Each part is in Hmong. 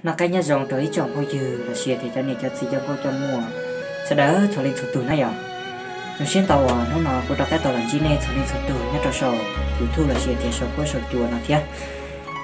Noj qab nyob zoo rau ib tsoom phooj ywg los sis tias cov niam cov txiv cov nkauj cov muam sawv daws txhua leej txhua tus na yom. Zoo siab ntau uas hnub no kuv rov qab tau los ntsib nej txhua leej txhua tus nyob rau saum YouTube los sis tias saum huab saum cua no thiab.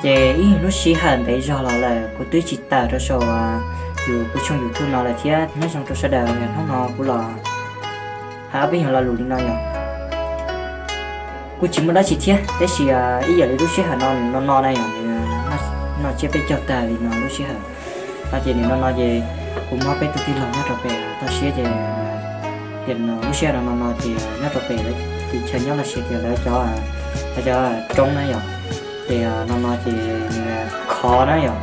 Ces ib lub sij hawm ntev zog los lawm kuv twb tsis tawm rau saum yus kuv tshooj YouTube no lawm thiab. Nyob zoo rau sawv daws, hnub no kuv los hais ob peb yam lo lus li no yom. Kuj tsis muaj dab tsi thiab, tab sis ib yam li lub sij hawm no nws no no na yom, nws noj tsiab peb caug tag li no lub sij hawm no ces nws no no ces kuv muab peb tus tij laug nyob rau pem toj siab ces, ces lub sij hawm no no no ces nyob rau pem lawv tus chaw nyob los sis tias lawv cov, lawv cov roob na yom, ces no no ces nws khov na yom,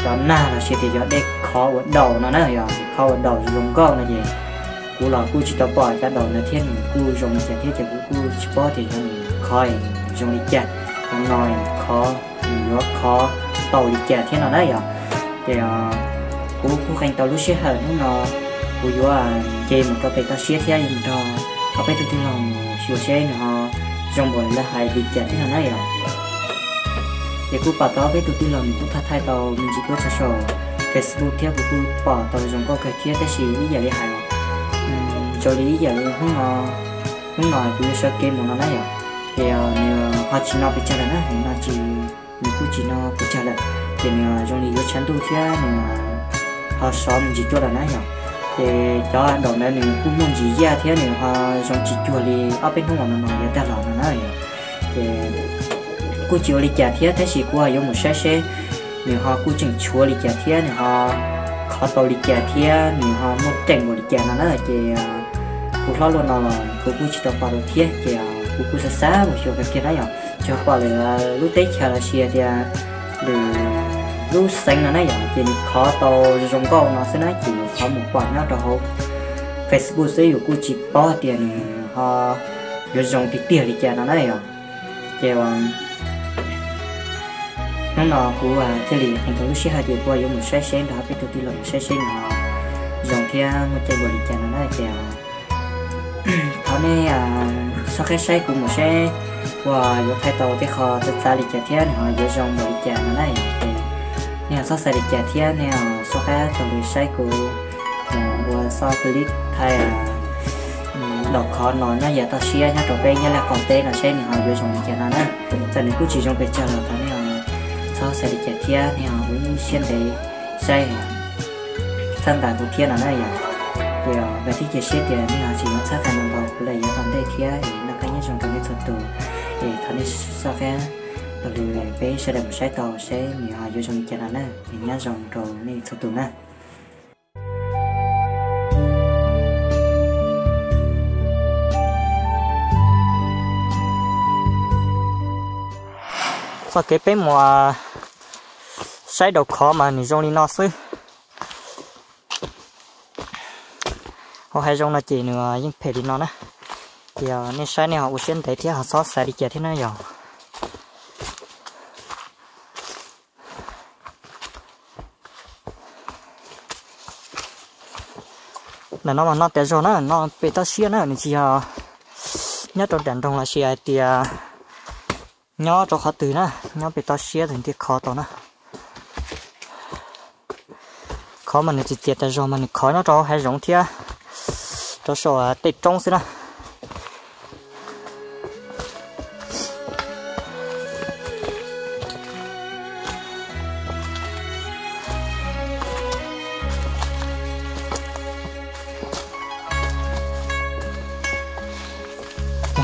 cov nag los sis tias cov dej khov ua daus no na yom, khov ua daus zoo nkauj no ces kuv los kuj tsis tau pom cov daus ntawd thiab nws kuj zoo li cas thiab ces kuv kuj tsis paub tias yog nws khov zoo li cas, no no khov, nws yuav khov tau li cas thiab no na yom. Ces kuv kuj qee tau lub sij hawm hnub no kuv yuav nce mus rau pem toj siab thiab yuav mus nrog ob peb tug tij laug mus xyuas seb nws ho zoo npaum li lawv hais li cas thiab no na yom. Ces kuj pom tau ob peb tug tij laug nws kuj thaij thaij tau me ntsis tuaj tso saum Facebook thiab kuv kuj pom tau zoo nkauj kawg thiab, tab sis ib yam li hais zoo li ib yam li hnub no, hnub no kuv yuav sawv kev mus no na yom, ces nws ho tsis no pes tsawg lawm na, nws no tsis, nws kuj tsis no pes tsawg lawm, ces nws zoo li yuav tshav ntuj thiab nws ho sov me ntsis tuaj lawm na yom. Ces cov daus ntawd nws kuj muaj ntsis yaj thiab nws ho zoo tsis cuag li ob peb hnub uas no no yav tag los no na yom. Ces kuj tsis ua li cas thiab tab sis kuv ho yuav mus saib seb nws ho kuj tseem tshuav li cas thiab nws ho khov tau li cas thiab nws ho muaj ceem npaum li cas no na ces kuv hlob luaj no los kuv kuj tsis tau pom lawm thiab ces kuv kuj xav xav mus xyuas kiag na yom. Tsuas pom lawm lub teb chaws los sis tias lwm lub xeev no na yom, ces nws khov tau zoo nkauj no xwb na ces yus qhov mus pom nyob rau hauv Facebook xwb yus kuj tsis paub tias nws ho yuav zoo tiag tiag li cas no na yom. Ces hnub no kuv thiaj li qee tau lub sij hawm ces kuv yuav mus saib seb nrog peb tus tij laug mus saib seb nws ho zoo thiab muaj ceem npaum li cas no na ces thov nej soj qab saib kuv mus seb kuv yuav thaij tau tej qho txawv txav li cas thiab nws ho yuav zoo npaum li cas no na yom. Ces nej ho txhob xav li cas thiab nej soj qab taug lw saib kuv mus ua txoj clip thaij daus khov no nyob yav toj siab nyob rau peb Nyab Laj qaum teb no seb nws ho yuav zoo li cas no na. Txawm nws kuj tsis zoo pes tsawg los thov nej txhob xav li cas thiab nej ua ib siab ntev saib txhawb nqa kuv thiab no na yom. Ces vam thiab cia siab tias nej ho tseem yuav txhawb nqa ntau ntau kuv lawm yav tom ntej thiab es noj qab nyob zoo rau nej txhua tus. Es thov nej soj qab taug lw peb sawv daws mus saib tau seb nws ho yuav zoo li cas no na. Es nyob zoo rau nej txhua tus na. Txoj kev peb mus saib daus khov mas nws zoo li no xwb. Hauv hav zoov no ces nws yeej phem li no na. Ces nej saib nej ho ua siab ntev thiab ho txhob xav li cas thiab na yom. Ntawm no mas noj tas zog na, noj pem toj siab na, nws tsis yog nyob rau nram nroog los sis hais tias nyob rau qhov twg na, nyob pem toj siab tus thiaj khov tau na. Khov mas nws txias txias tas zog mas nws khov nyob rau hauv hav zoov thiab rau saum tej roob xwb na.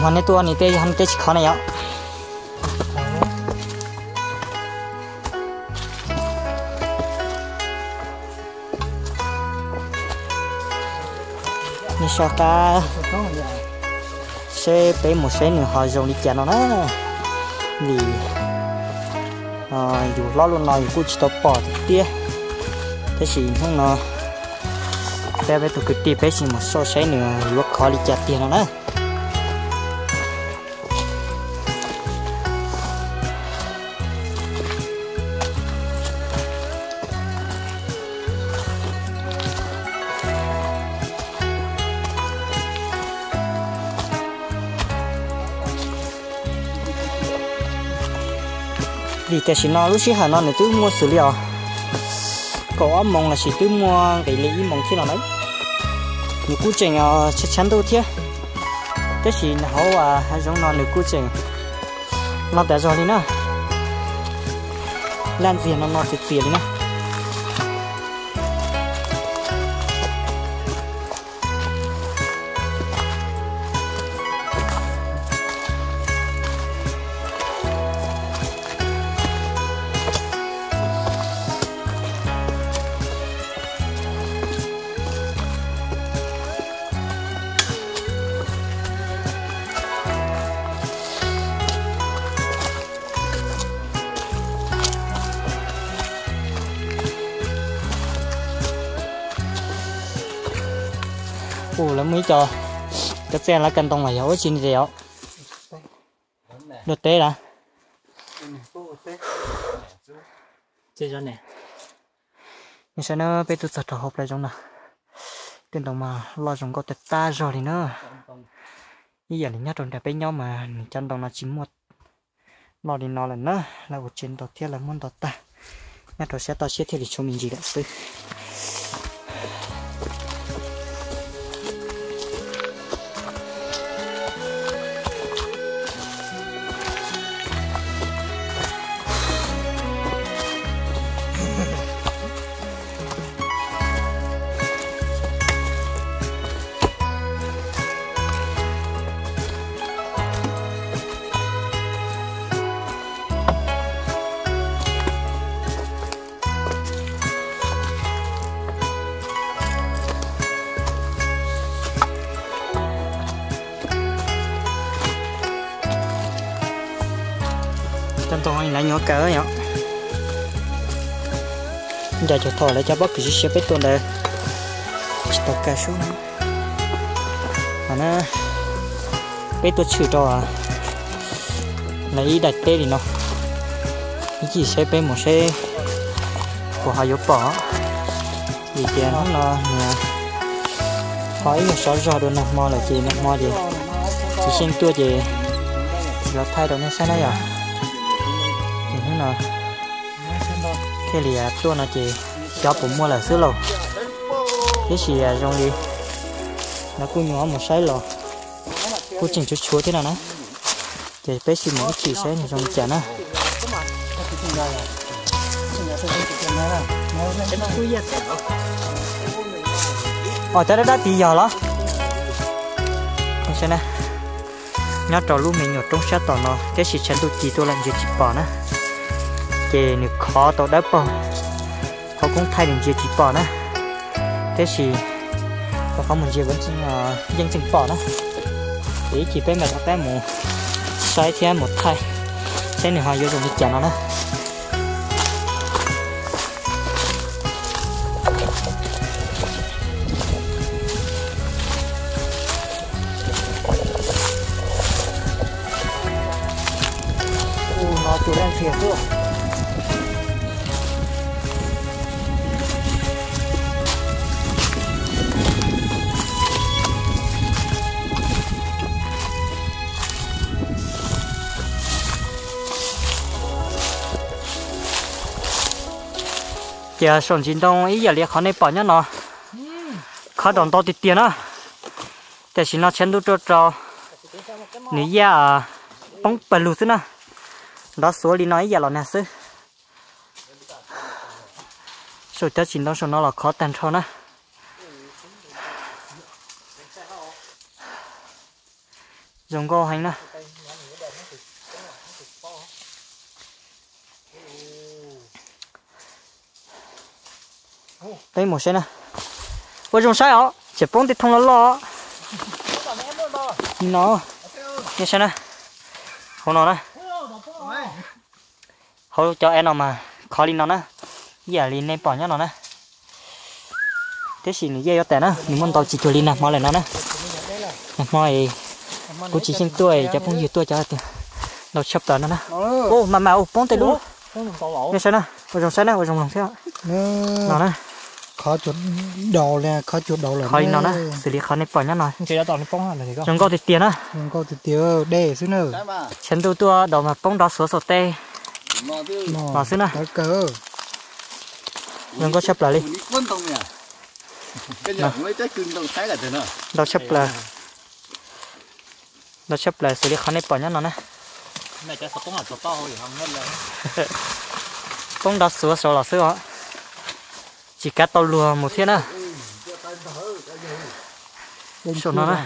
Ho nej tuaj ni tej yog nej tej tsis khov na yom. Nej soj qab seb peb mus seb nws ho zoo li cas no na. Vim yus hlob luaj no yus kuj tsis tau pom tiag tiag, tab sis hnub no peb peb tus kwv tij peb sim mus soj saib nws yuav khov li cas tiag no na. Vim tam sim no lub sij hawm no nws twb muaj xws li os Kaum ob moos los sis twb muaj nqis li ib moos thiab no na. Nws kuj tseem tshav tshav ntuj thiab, tab sis hauv hav zoov no nws kuj tseem no tas zog li na. Laj ntxiag no no txias txias li na. Ua lawv muaj ib co, cov txej lawv kaw ntoo mas yog ua tsis ntev os. Dua teb lawm. Nej saib na, peb tuaj txog rau hauv plawv zoov no, tej ntoo mas loj zoo nkauj tag tag zog li na. Ib yam li nyob rau nram peb nyob mas nws cov ntoo no tsis muaj loj li no lawm na, lawv ua tsev ntau thiab lawv muab ntau tag, nyob rau sab toj siab thiaj li tshuav me ntsis lawm xwb. Cov ntoo lawv nyuam kaw yom. Nco cov thaum lawv cov pob kws siab siab peb tua ntawd tsis tau kaw sub. Peb tuaj tshwm rau lawv ib daim teb li no, ib chim saib peb mus saib puas ho yuav pom. Vim tias hnub no nws ho ib nyuag sov zog dua nag hmo lawm ces nag hmo ces tsis xyeej tuaj ces tsis los thaij rau nej saib na yom. Ces hnub no thiaj li tuaj no ces xyov puas muaj lawm xwb lauj. Tiam sis zoo li no kuj nyuam qhuav mus saib los kuj tseem tshuav tshuav thiab no na. Ces peb sim mus ib chim saib nws zoo li cas na. Os, cov dab dab tid yog los? Nyob rau lub me nyuam roob sab tom no tiam sis tshav ntuj ci tuaj lawm ntsia tsis pom na. Ces nws khov tau dawb paug, qhov koob thaij nws ntsia tsis pom na. Tiam sis rau qhov mus ntsia yeej tseem pom na. Ces ib chim peb mam rov qab mus saib thiab mus thaij saib nws ho yuav zoo li cas no na. Ces saum ntsis ntoo ib yam li qhov nej pom nyob no, khov daus ntau tiag tiag na. Tam sim no tshav ntuj tuaj rau, nws yaj poob pawg lug xwb na. Nrov xuav li no ib yam los nag xwb. Saum cov tsis ntoo saum no los khov tag nrho na. Zoo nkauj heev na. Peb mus saib na. Ua zoo saib os, tseem poob tej thooj loj loj. Li no, nej saib na, hauv no na. Hauv cov av no mas khov li no na, ib yam li nej pom nyob no na. Tiam sis nws yaj yuav tas na, nws muaj ntau tsis cuag li nag hmo lawm no na. Nag hmo kuv tsis xyeej tuaj, cov phooj ywg tuaj cov tiag ntau tshaj plaws no na. Ub, mas mas ub, poob tej lub. Nej saib na, ua zoo saib na, ua zoo mloog thiab. No na. Khov li no na, xws li qhov nej pom nyob no. Zoo nkauj tiag tiag na. Dej xwb na. Tshav ntuj tuaj daus mas poob nrov xuav saum tej los xwb na. Zoo nkauj tshaj plaws li. Ntau tshaj plaws, ntau tshaj plaws xws li qhov nej pom nyob no na. Poob nrov xuav saud los xwb os, tsis kav tau luag mus thiab na. Saum no na,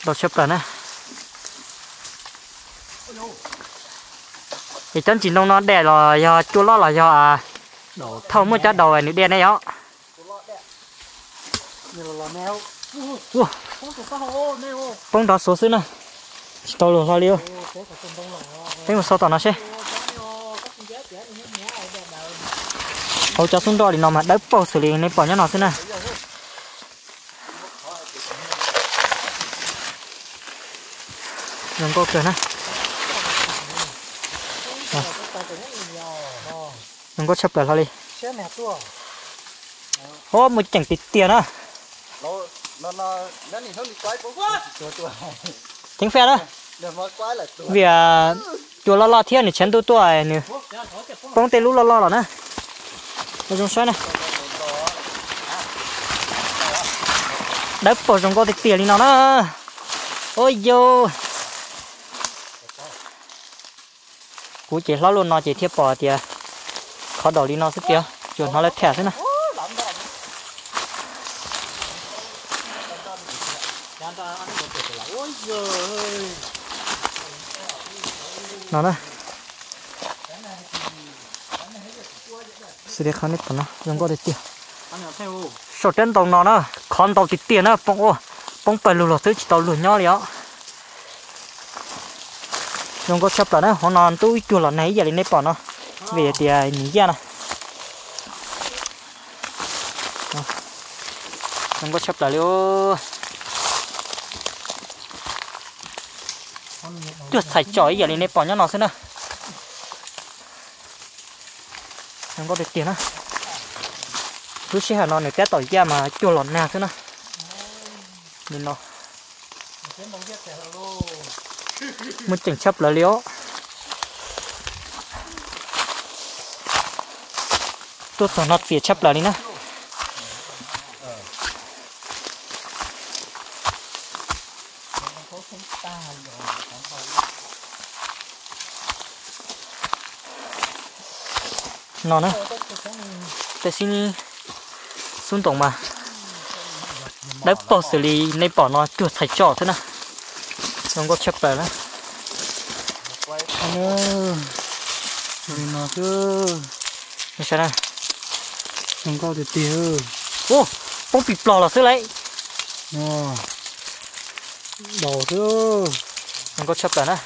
ntau tshaj plaws na. Es cov ntsis ntoo no dej los yog cua loj los yog thauj muaj cov daus nws dej ne os. Poob nrov xuav xwb na, tsis tau luag hlo li. Peb mus xauj tom no seb. Hauv cov xub nroj li no mas dawb paug xws li nej pom nyob no xwb na. Zoo nkauj kawg na. Zoo nkauj tshaj plaws hlo li. Ho muaj ceem tiag tiag na. Ceev faj na. Vim cua loj loj thiab nws tshav ntuj tuaj nws poob tej lub loj loj los na. Zoo saib na. Dawb paug zoo nkauj tiag tiag li no na. Ua yau. Kuv ces hlob luaj no ces thiaj pom tias qhov daus li no xwb tiag, tsuas hnov lawv tham xwb na. No na. Xws li qhov nej pom no zoo nkauj tiag tiag. Saum rab ntoo no na, qhov ntau tiag tiag na, poob ua, poob pawg lug los twb tsis tau luag nyob li os. Zoo nkauj tshaj plaws na, hauv no ntub ib cuag los nag ib yam li nej pom no, vim tias nws yaj na. Zoo nkauj tshaj plaws li. Cuag txhais tsom ib yam li nej pom nyob no xwb na. Zoo nkauj tiag tiag na. Lub sij hawm no nws tab tom yaj mas cuag los nag xwb na. Li no. Muaj ceem tshaj plaws li os. Tuaj txog no txias tshaj plaws li na. No na, tej xib xub ntoos mas dawb paug xws li nej pom no cuag txhais tsom xwb na. Zoo nkauj tshaj plaws na. Li no xwb. Saib na. Zoo nkauj tiag tiag. Ua, poob plig plos los xwb lauj. Daus xwb. Zoo nkauj tshaj plaws na.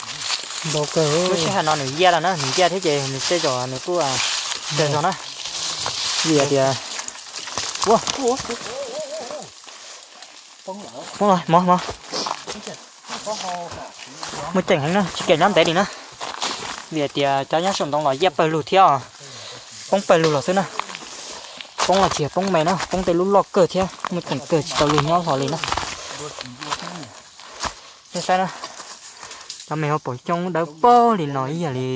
Ntau kawg. Lub sij hawm no nws yaj lawm na, nws yaj thiab ces nws tej zaum nws kuj kawg zog na. Vim tias, ua, poob los mov mov. Muaj ceem heev na, tsis kam nyob ntev li na. Vim tias cov nyob saum ntoo los yaj pawg lug thiab os. Poob pawg lug los xwb na. Poob los tsis yog poob me na, poob tej lub loj kawg thiab muaj ceem kawg tsis tau luag nyob hlo li na. Nej saib na, cov me hauv paus xyoob dawb paug li no ib yam li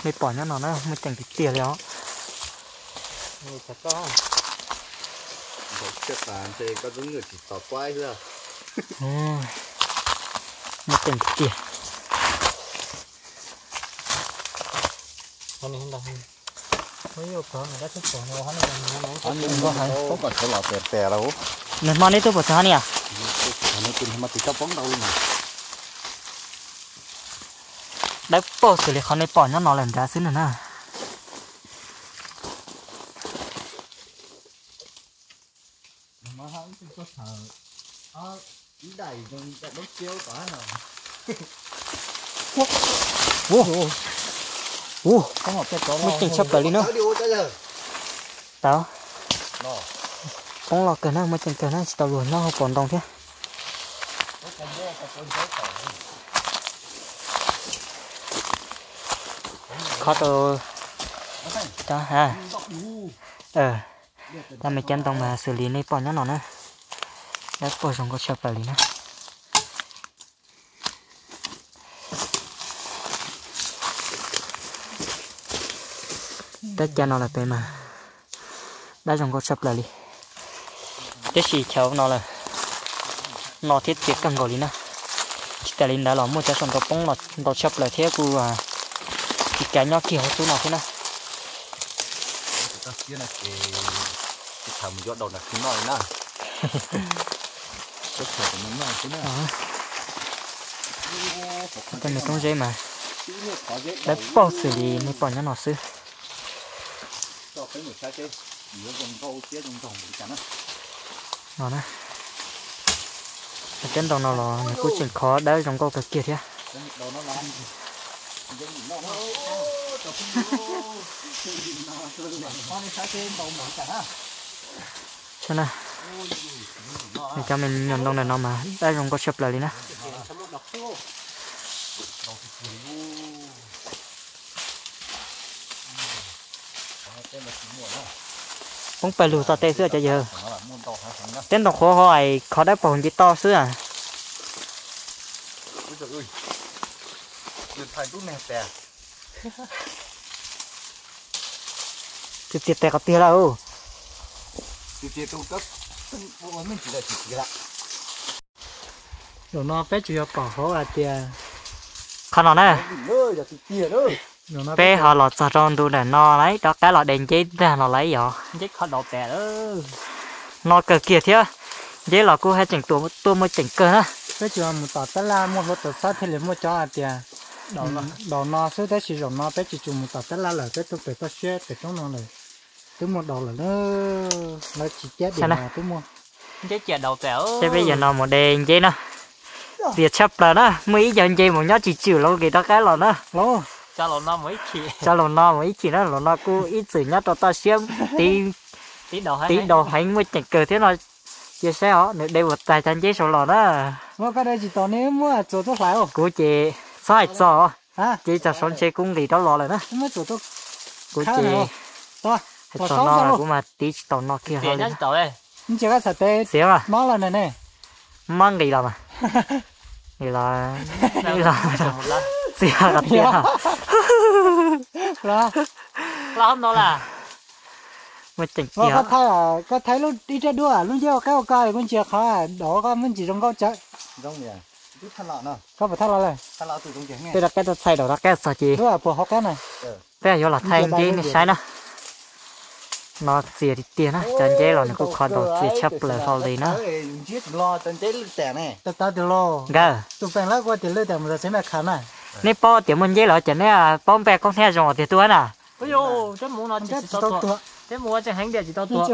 nej pom nyob no na, muaj ceem tiag tiag li os. Muaj ceem tiag tiag. Nws hmo neb tuaj puas txog hov ni a? Dawb paug xws li qhov nej pom nyob no lawm nrad xwb na. Ua, ua, muaj ceem tshaj plaws li na. Tau. Poob loj kawg na, muaj ceem kawg na, tsis tau luag nyob hauv paus ntoo thiab. Qhov rau, cov, tag me cov ntoo mas xws li nej pom nyob no na, dawb paug zoo nkauj tshaj plaws li na. Tab cag no lawm pem mas dab zoo nkauj tshaj plaws li. Tiam sis chaw no lawm, no thiab txias kawg nkaus li na. Tsis tas li ntawd los muaj cov saum ntoo poob los ntau tshaj plaws thiab kuj tsis kav nyob kiag hauv xub no thiab na. Tej niag roob zeb mas dawb paug xws li nej pom nyob no xwb. No na, cov ntoo no los nws kuj tseem khov dawb zoo nkauj kawg kiag thiab. Saib na, nws cov me nyuam ntoo ntawm no mas dawb zoo nkauj tshaj plaws li na. Poob pawg lug txog tej xwb cov yawg. Tej ntoo qhuav hov es khov dawb paug nce toj xwb. Txias tes qhov twg lawm? Zaum no peb tsuas yog pom hauv hais tias, qhov no na, peb ho los txog rau ntu ntawm no lawm, rov qab los de nceb ntag no lawm yog. No kawg kiag thiab, nceb los kuj haj tseem tuaj muaj ceem kawg na. Peb tsuas mus tom tab laj muaj hlua tuam xab thiaj li muaj cov hais tias daus no xwb, tab sis zaum no peb tsis tsuas mus tom tab laj lawm, peb tuaj pem toj siab pem roob no lawm, twb muaj daus lawm na. Lawv tsis cab diam no twb muaj. Saib peb yawg no mus de nceb na. Txias tshaj plaws na, muaj ib co nce mus nyob tsis tswm los kev rov qab los na. Tso los no mus ib chim na, los no kuj ib txwm nyob rau toj siab, tib daus heev muaj ceem kawg thiab no. Cia saib os nws de ua tag cov nceb saud los na. Kuv ces txhob hais txog, ces txog saud ntshe kuv nqis rov los lawm na. Kuv ces hais txog no kuv mas tiv tsis tau no kiag li. Xiav mas, mob nqis los mas, nqis los, txias qhov tiag. Muaj ceem tiag. Koj thaij ib rab duab lub nceb ua qaib ua kos kuv ntsia qhov daus koj muab ntsis zoo nkauj tsawv. Koj puas thaij los lawm? Peb rov qab tuaj thaij daus rov qab txog ces peb yuav los thaij nceb nej saib na. No txias tiag tiag na, cov nceb los nws kuj kho daus txias tshaj plaws hlo li na. Nkawd, nej paub tias muaj nceb los ces nej paub npe koob hnab zoo tiag tuaj na. Tsis tau tuag. Tsis tau tuag.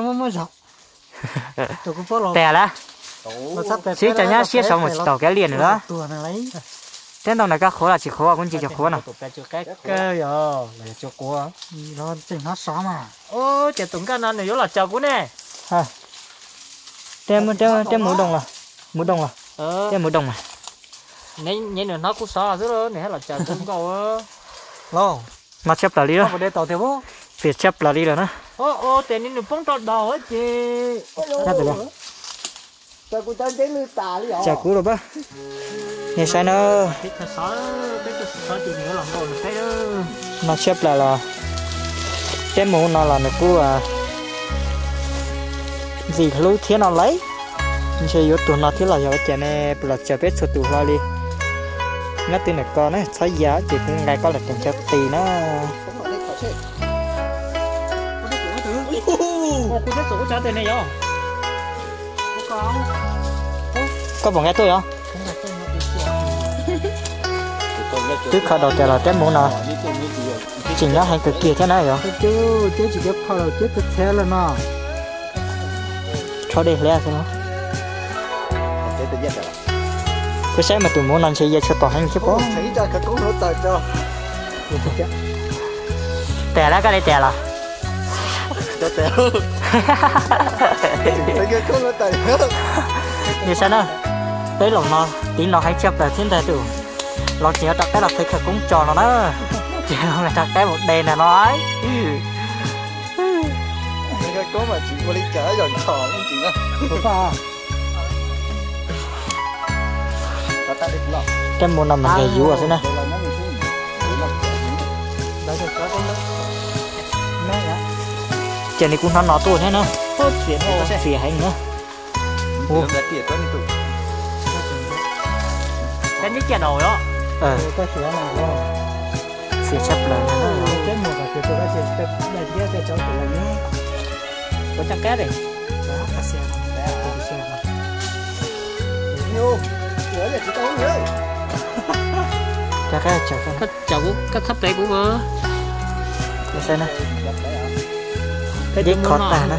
Tag lawm. Sib cov nyab siab saud mus tsis tau kev liam nws lawm. Tej ntoo ntawd koj qhuav los tsis qhuav, kuv ntsia tsis qhuav no. Ces tus nkaj no nws yuav los caum kuv ne. Tej mus doog los, mus doog los, tej mus doog mas. Nws hnov kuv sov xwb nws thiaj los caum kuv nkauj. No tshaj plaws li, txias tshaj plaws li lawm na. Tes nws poob rau daus ces. Tsam kuv los pab, nej saib na. No tshaj plaws los, peb mus no los nws kuj ntxim hlub thiab no lauj. Ntshe yuav tuag no thiab los yog ua cas ne, los tsaws peb txhua tus hlo li. Nyob twg ntawm ko na, txhob ya ces kuv nqa koj los tus nchaw qis na. Koj puas nqa tuaj yog? Twb kho daus tas los rab muv no tseem nyob heev kawg kiag thiab na yog. Rho dej hleb xwb. Kuv saib mas tus muv no ntshe ya tshua tom heev thiab pob. Tas lawm, koj li tas los. Nws saib na, peb los no, tiv no heev tshaj plaws thiab ntag tus. Los tseem yuav rov qab los txhais khawv koob tso no na. Ces los rov qab mus de ntag no. Rab muv no mas nqis yuav xwb na. Ces nws kuj hnov no tuaj thiab na. Txias heev na. Xiam tshaj plaws na. Xiam tshaj plaws na. Rov qab tsawm, koj txhob plev kuv mas. Dib qhov tag na.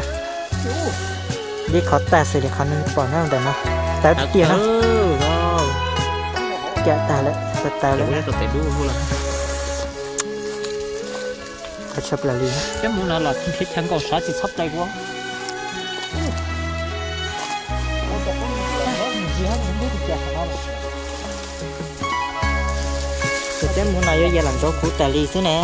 Dib qhov tag xws li qhov nej pom nyob ntawm no. Tawv tiag na. Cam tag lawm, tawv lawm. Qhov tshaj plaws li. Cov mus no los nrhiav chaw nkaum sov tsis txhob plev kuv. Ces cov mus no yuav ya lam ntsoov kuv tas li xwb ne.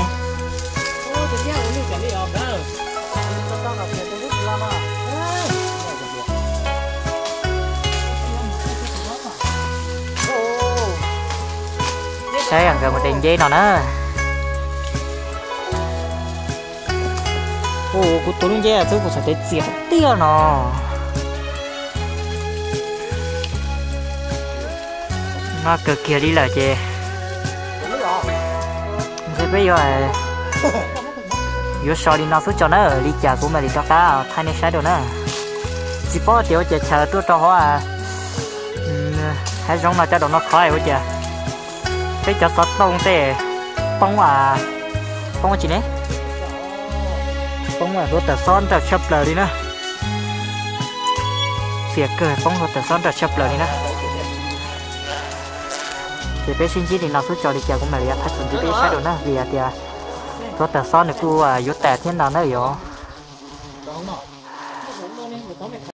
Saib nkawd mus de nceb no na. Ua kuv tus lub nceb xwb kuv txhais tes txias tiag no. No kawg kiag li lawm ces ntshe peb yuav, yuav so li no xwb tso na. Li cas kuv mam li rov qab thaij nej saib dua na. Tsis paub tias ua cas chaw tuaj rau hauv hav zoov no cov daus no khov ua cas peb cov xov tooj tej poob, poob tsis ne, poob hluav taws xob nrawm tshaj plaws li na. Txias kawg, poob hluav taws xob nrawm tshaj plaws li na. Ces peb sib ntsib li no xwb tso, li cas kuv mam li thaij txuas ntxiv peb saib dua na, vim hais tias hluav taws xob nws kuj yuav tas thiab no na yom.